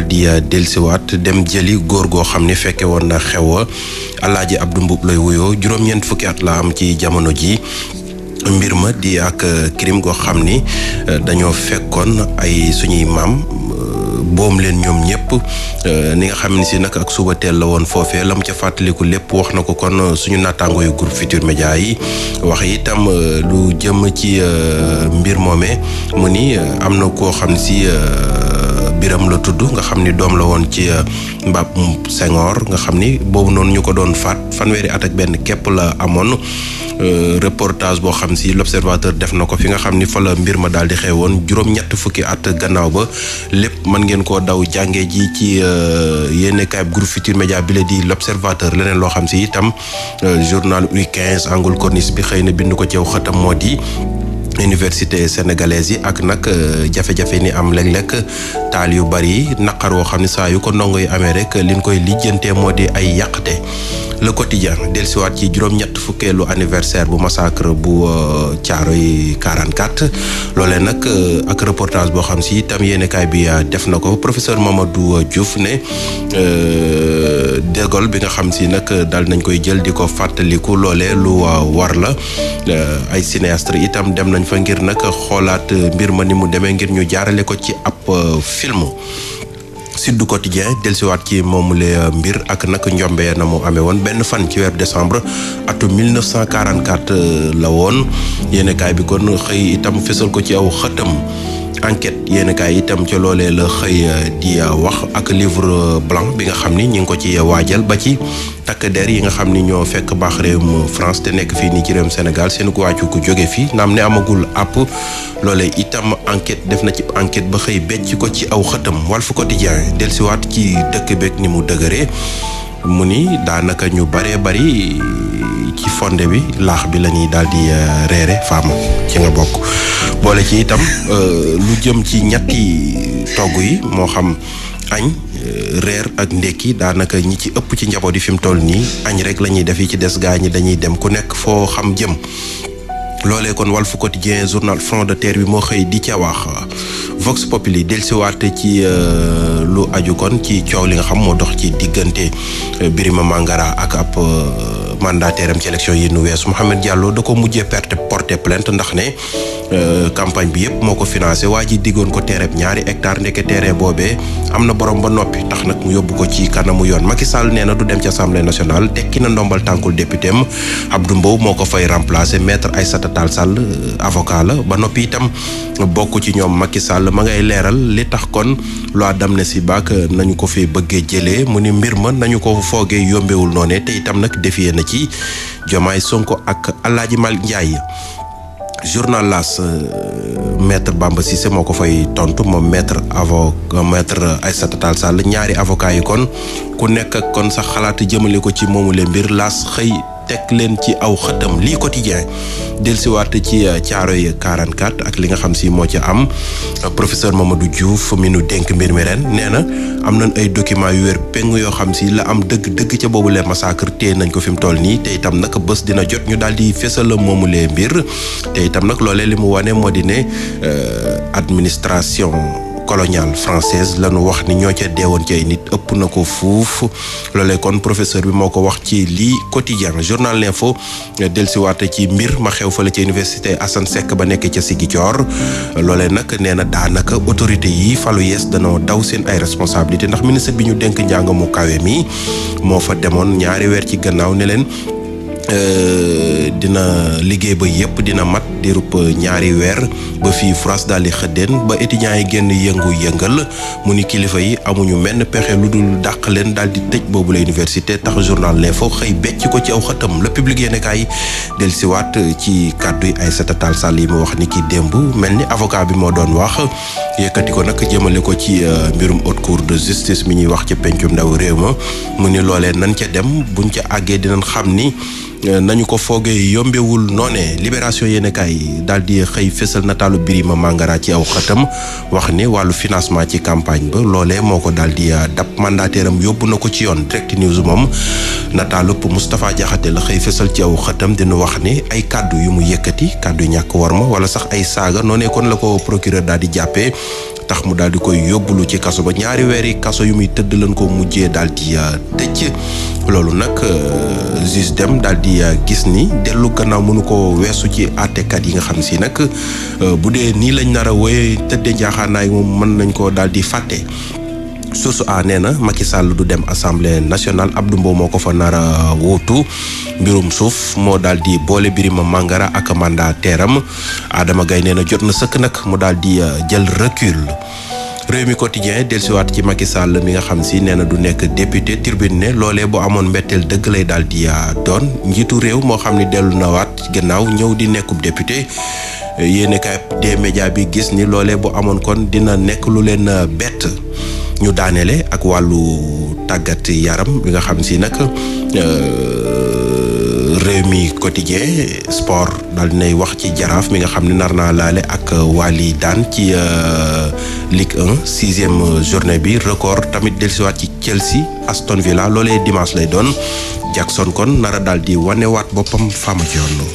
di delsiwaat dem jëli góor goo xam ne fekke woon na xew Alaaji Abdou Mbuub lay wuyoo juróom-ñeent fukki at la am ci jamono ji mbir ma di ak crime goo xam ni dañoo fekkoon ay suñuy maam boom leen ñoom ñëpp ni nga xam ne si nag ak suba teel la woon foofee la mu ca fàttaliku lépp wax na ko kon suñu naataango yu groupe Futurs Médias yi wax itam lu jëm ci mbir moomee mu ni am na koo xam ne si Biram la tudd nga xam ni doom la woon ci Mbab Senghor nga xam ni boobu noonu ñu ko doon faat fanweeri at ak benn képp la amoon reportage boo xam si l'Observateur def na ko fi nga xam ni fa la mbir ma daal di xewoon juróom-ñett fukki at gannaaw ba lépp mën ngeen koo daw jàngee ji ci yéenekaay groupe Futurs Médias bi la di l'Observateur leneen loo xam si itam journal Louis XV Angle Corniche bi xëy na bind ko ci xëtam moo di université sénégalaise yi ak nag jafe-jafe ni am léeg-léeg taal yu bari naqar woo xam ne saa yu ko ndongo yi amee rek liñ koy lijjantee moo di ay yàqte le quotidien dellusiwaat ci juróom-ñett fukkeelu anniversaire bu massacre bu Thiaroye 44 loolee nag ak reportage boo xam si itam yéenekaay bi def na ko professeur Mamadou Diouf ne De Gaulle bi nga xam si nag dal nañ koy jël di ko fàttaliku loolee lu war la ay cinéaste itam dem nañ fa ngir nag xoolaat mbir ma ni mu demee ngir ñu jaarale ko ci ab film Sud du Quotidien dellusiwaat ci moomule mbir ak nag njombe na mu amee woon benn fan ci weeru décembre atum 1944 la woon yéenekaay bi kon xëy itam fësal ko ci aw xëtam enquête yéenekaay itam ca loolee la xëy di wax ak livre blanc bi nga xam ni ñi ngi ko ci waajal ba ci takk der yi nga xam ni ñoo fekk baax réewum France te nekk fii nii ci réewum Sénégal seen ku wàccu ku jóge fii naam ne amagul àpp loolee itam enquête def na ci enquête ba xëy becc ko ci aw xëtam Walf Quotidien dellusiwaat ci dëkk beeg ni mu dëgëree mu ni daanaka ñu baree bari ci fonde bi laax bi la ñuy daal di reere faama ci nga bokk boole ci itam lu jëm ci ñetti togg yi moo xam añ reer ak ndekki daanaka ñi ci ëpp ci njaboot yi fi mu toll nii añ rek la ñuy def yi ci des gaa ñi dañuy dem ku nekk foo xam jëm loolee kon Walf Quotidien journal Front de Terre bi moo xëy di ca wax Vox Populi dellusiwaat ci lu aju kon ci coow li nga xam moo dox ci diggante Birima Mangara ak ab mandataire am ci élection yi nu weesu Mouhamed Diallo da ko mujjee porter plainte ndax ne campagne bi yëpp moo ko financé waa ji diggoon ko terrain 2 hectares ndeke terrain boobee am na borom ba noppi tax nag mu yóbbu ko ci kanamu yoon Macky Sall nee na du dem ci assemblée nationale tekki na ndombal tànkul député am Abdou Mbow moo ko fay remplacer maître Aïssata Tall Sall avocat la ba noppi itam bokk ci ñoom Macky Sall ma ngay leeral li tax kon loi d'amnistie baak nañu ko fi bëggee jëlee mu ni mbir ma nañu ko foogee yombewul noone te itam nag défier na ci Diomaye Sonko ak Alaaji Malick Ndiaye journal L'As maître Bamba Cissé moo ko fay tontu moom maître Aïssata Tall Sall ñaari avocat yi kon ku nekk ak kon sax xalaat jëmale ko ci moomu le mbir L'As xëy teg leen ci aw xëtam lii quotidien dellusiwaat ci Thiaroye 44 ak li nga xam si moo ci am professeur Mamadou Diouf mi nu dénk mbir mi ren nee na am nañ ay documents yu wér péng yoo xam si la am dëgg ca boobu lee massacre téye nañ ko fi mu toll nii te itam nag bés dina jot ñu daal di fésal moomu lee mbir te itam nag loolee li mu wane moo di ne administration coloniale française lañu wax ni ñoo ca deewoon ci ay nit ëpp na ko fuuf loolee kon professeur bi moo ko wax ci lii quotidien journal L'Info dellusiwaat ci mbir ma xew fële ci université Assane Seck ba nekk ca Ziguinchor loolee nag nee na daanaka autorité yi falu yees danoo daw seen ay responsabilité ndax ministre bi ñu dénk njàng mu kawe mi moo fa demoon ñaari weer ci gannaaw ne leen dina liggéey ba yëpp dina mat diirub ñaari weer ba fii France daal di xëddeen ba étudiants yi génn yëngal mu ni kilifa yi amuñu menn pexe lu dul dàq leen daal di tëj boobu la université tax journal L'Info xëy becc ko ci aw xëtam Le Public yéenekaay dellusiwaat ci kàddu yi Aïssata Tall Sall yi mu wax ni ki démb mel ni avocat bi moo doon wax yëkkati ko nag jëmale ko ci mbirum haute cour de justice mi ñuy wax ci pencum ndaw réew ma mu ni loolee nan ca dem buñ ca àggee dinañ xam ni nañu ko foogee yombewul noone Libération yéenekaay daal di xëy fésal nataalu Birima Mangara ci aw xëtam wax ni wàllu financement ci campagne ba loolee moo ko daal di dab mandataire am yóbbu na ko ci yoon Direct News moom nataalu Moustapha Diakhaté la xëy fésal ci aw xëtam dina wax ni ay kàddu yu mu yëkkati kàddu yu ñàkk war ma wala sax ay saaga noonee kon la ko procureur daal di jàppee tax mu daal di koy yóbbulu ci kaso ba 2 weeri kaso yu muy tëdd lañ ko mujjee daal di tëj loolu nag juge dem daal di gis ni dellu gannaaw mënu ko weesu ci àttekat yi nga xam si nag bu dee nii lañ nar a woye tëdde njaaxaanaay moom mën nañ ko daal di fàtte. Source A nee na Macky Sall du dem assemblée nationale Abdou Mbow moo ko fa nar a wuutu mbirum suuf moo daal di boole Birima Mangara ak mandataire am Adama Gaye nee na jot na sëkk nag mu daal di jël recul. Rewmi Quotidien dellusiwaat ci Macky Sall mi nga xam si nee na du nekk député Tribune ne loolee bu amoon mbetteel dëgg lay daal di doon njiitu réew moo xam ni dellu na waat gannaaw ñëw di nekkub député yéene kay des médias bi gis ni loolee bu amoon kon dina nekk lu leen bett. ñu daaneele ak wàllu tàggat yaram bi nga xam si nag Rewmi Quotidien sport daal dinay wax ci Jaraaf mi nga xam ne nar naa laale ak Wali daan ci Ligue 1 6e journée bi record tamit dellusiwaat ci Chelsea Aston Villa loolee dimanche lay doon Jackson kon nara daal di wanewaat boppam Fama Dione